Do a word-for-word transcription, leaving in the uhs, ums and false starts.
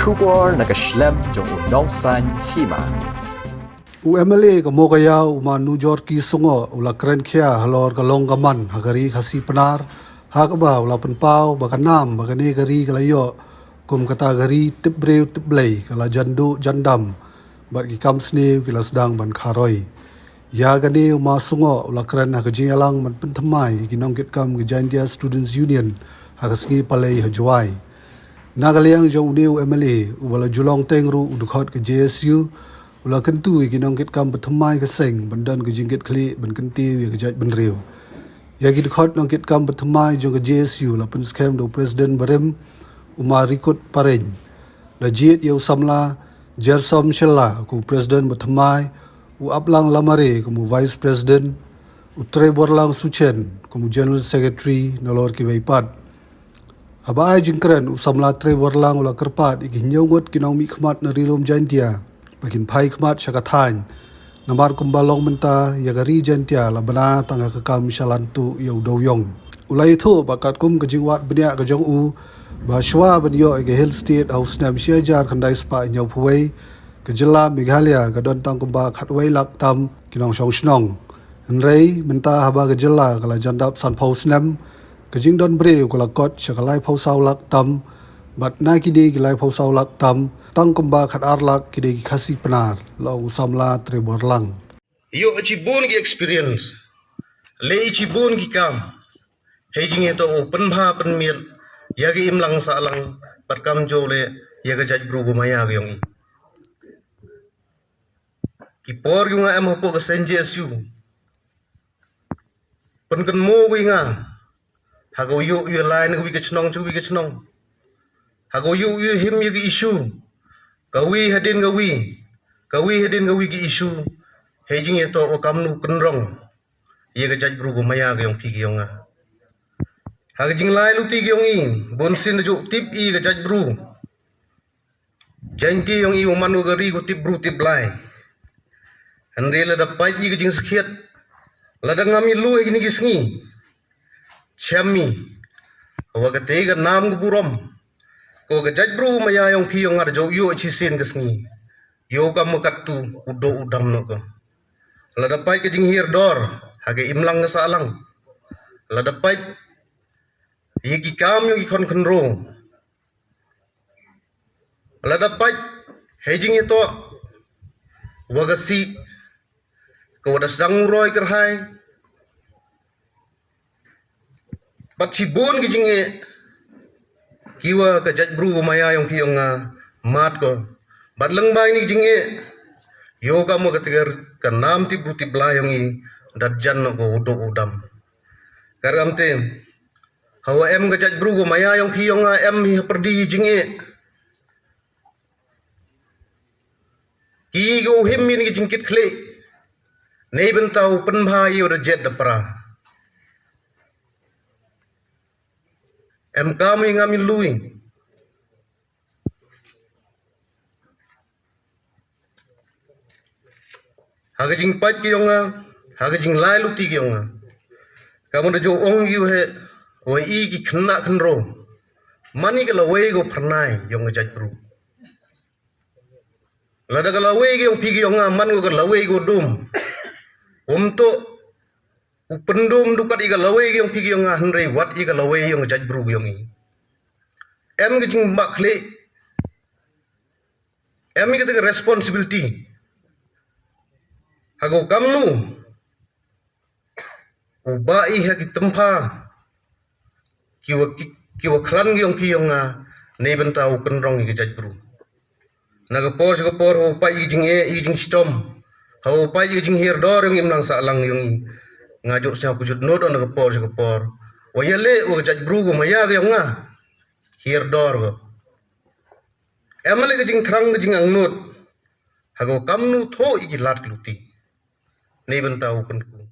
Khubor na ka shlem jong u Nongsaiñ Hima. U M L A ka Mowkaiaw u Ma Nujorki Sungoh u la kren khia halor ka long ka man ha ka ri Khasi Pnar, ha kaba u la pynpaw ba ka nam ba kane ka ri ka la yoh kum kata ka ri tip briew tip Blei, ka la jan duh jan dam bad ki kam sniew ki la sdang ban kharoi. Ya kane u Ma Sungoh u la kren ha ka jingyalang ban pynthymmai ki nongkitkam ka Jaintia Students Union ha ka sngi Palei ha Jowai. Na ka liang jong une u M L A uba la ju long teng ruh u dkhot ka J S U, u la kyntu ya ki nongkitkam pynthymmai ka seng ban don ka jingkitkhlieh ban kyntiew ya ka jaitbynriew. Ya ki dkhot nongkitkam pynthymmai jong ka J S U la pynskhem da u President barim, u Ma Rikut Pareng. La jied ya u samla Jersom Shylla kum u President pynthymmai, u Aplang Lamare kum u Vice President, u Treborlang Suchen kum u General Secretary, nalor kiwei pat. Haba ai jingkren, u samla Treborlang u la kyrpad ya ki hynñiew ngut ki nongmihkhmat na Ri-loom Jaintia ba kin phai khmat sha ka thaiñ, namar kumba long mynta ya ka ri Jaintia la bna tang ha ka kam shalan tuh ya u dewïong. U la ïathuh ba katkum ka jingwad bniah ka jong u, ba shwa ban ïoh ya ka Hill State ha u snem shi hajar khyndai spah hynñiewphew wei, ka jylla Meghalaya ka don tang kumba khatwei lak tam ki nongshong shnong. Hynrei mynta haba ka jylla ka la jan dap sanphew snem, ka jingdon briew ka la kot sha ka laiphew saw lak tam, bad na kine ki laiphew saw lak tam, tang kumba khatar lak ki dei ki Khasi Pnar, la ong u samla Treborlang. Ïoh chibun ki experience, leh chibun ki kam, hei jingïatoh u pynbha pynmiat ya ka imlang sahlang bad kamjooh leh ya ka jaitbru ka maya ka yong i. Ki por ki nga em hapoh ka seng J S U, pynkynmaw ki nga ha ka u ïoh u lai na kawi ka chnong cha kawi ka chnong, ha ka u ïoh u him ya ki issue, kawi hadien kawi, kawi hadien kawi ki issue, hei jingïatoh wa kamnu kynrong ya ka jaitbru ka maya ka yong phi ka yong nga. Ha ka jinglai luti ka yong i, bunsien da jooh tip i ka jaitbru Jaintia yong i u man u ka ri ka tip bru tip Blai. Hynrei lada pait i ka jingsakhiat, lada ngam i lu ha kini ki sngi, chem i wa katei ka nam ka burom ko ka jaitbru maya yong phi yong nga da jooh ïoh chisien ka sngi. Ïoh kam wa kattu u doh u dam noh ko. Lada pait ka jinghiar dor ha ka imlang ka sahlang, lada pait ya ki kam yong ki khon khynroo, lada pait hei jingïatoh wa ka sih ka wa da sdang u roi kyrhai, bad chibun ki jingeh ki wa ka jaitbru ka maya yong phi yong nga mad ko. Bad lyngba ini ki jingeh, ïoh kam wa katei ka nam tip bru tip Blai yong i da jan noh ko u doh u dam. Kyrkhu te, hawa em ka jaitbru ka maya yong phi yong nga em hi hapyrdi jingeh, ki ko him ini ki jingkitkhlieh, neibynta u pynbha i wa da jied da pra. Em kam i ngam i lu i ha ka jingpait ki yong nga, ha ka jinglai luti ki yong nga. Kam wa da jooh ong ki wa he, wa i ki khynnah khynroo, man i ka lawei ko phyrnai yong ka jaitbru. Lada ka lawei ki yong phi ki yong nga man ko ka lawei ko dum, um toh u pyndum du kat i ka lawei ki yong phi ki yong nga, hynrei wat i ka lawei yong ka jaitbru ki yong i. Em ka jingbakla, em i katei ka responsibility. Ha ko kamnu u bah i ha ki tympha ki wa ki, ki wa khlan ki yong phi yong nga, neibynta u kynrong i ka jaitbru. Na ka por cha ka por, hawa pait i ka jingeh, i ka jingshitom, hawa pait i ka jinghiar dor yong i imlang sahlang yong i, nga jooh sñiaw kjut nud na ka por cha ka por wa ïaleh wa ka jaitbru ka maya ka yong nga hiar dor ko. Em leh ka jingthrang ka jingangnud, ha ko kamnu thoh i ki lad ki luti neibynta u pynku.